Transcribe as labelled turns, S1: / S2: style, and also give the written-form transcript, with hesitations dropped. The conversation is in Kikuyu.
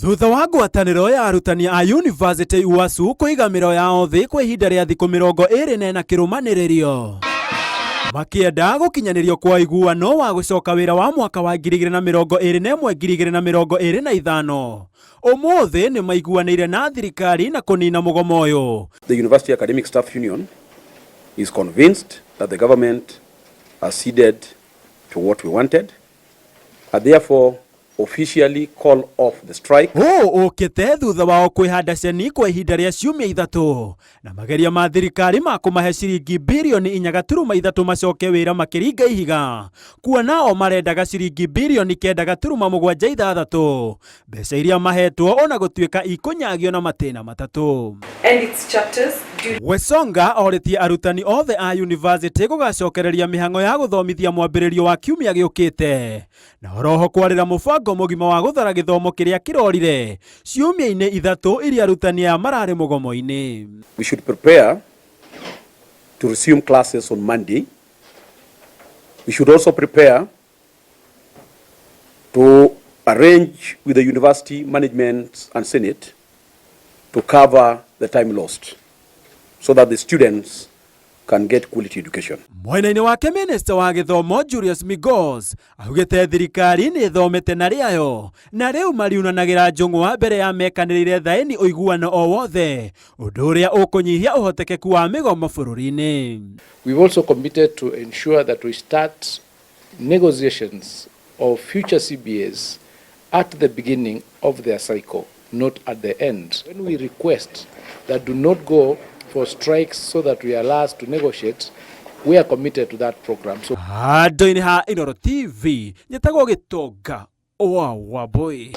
S1: Thutha wa ngwatanĩro ya arutani a yunivasĩtĩ UASU kũiga mĩro yao thĩ kwa ihinda rĩa thikũ 24 kĩrũmanĩrĩrio makĩenda gũkinyanĩrio kwa ũiguano wa gũcoka wĩra wa mwaka wa 2021 2025, ũmũthĩ nĩ maiguanĩire na thirikari na kũnina mũgomo ũyũ.
S2: The University Academic Staff Union is convinced that the government acceded to what we wanted and therefore officially call off the strike.
S1: Ũũ ũkĩte thutha wao kwĩhanda ceni kwa ihinda rĩa ciumia 3 na mageria ma thirikari ma kũmahe ciringi birioni 4.3 macoke wĩra makĩringa ihiga, kuona o marendaga ciringi birioni 9.76, mbeca iria mahetwo ona gũtuĩka ikũnyagio na matĩna 3.
S3: And its chapters do
S1: Wesonga orĩtie arutani othe a yunivasĩtĩ gũgacokereria mĩhang'o ya gũthomithia mwambĩrĩrio wa kiumia gĩũkĩte, na oroho kwarĩra mũbango mũgima wa gũthara gĩthomo kĩrĩa kĩrorire ciumia-inĩ 3 iria arutani aya mararĩ mũgomo-inĩ.
S2: We should prepare to resume classes on Monday. We should also prepare to arrange with the university management and Senate to cover the time lost so that the students can get quality education.
S1: Mwena-inĩ wake, minista wa gĩthomo Julius Migos augĩte thirikari nĩ ĩthomete na rĩayo na rĩu mariunanagĩra njũng'wa mbere ya mekanĩrĩire thaĩni ũiguano o wothe, ũndũ ũrĩa ũkũnyihia ũhotekeku wa mĩgomo bũrũri-inĩ.
S4: We've also committed to ensure that we start negotiations of future CBAs at the beginning of their cycle, not at the end. When we request that do not go for strikes so that we are allowed to negotiate, we are committed to that program. So
S1: Handũ-inĩ ha Inooro TV, njĩtagwo Gĩtonga wa Wambui.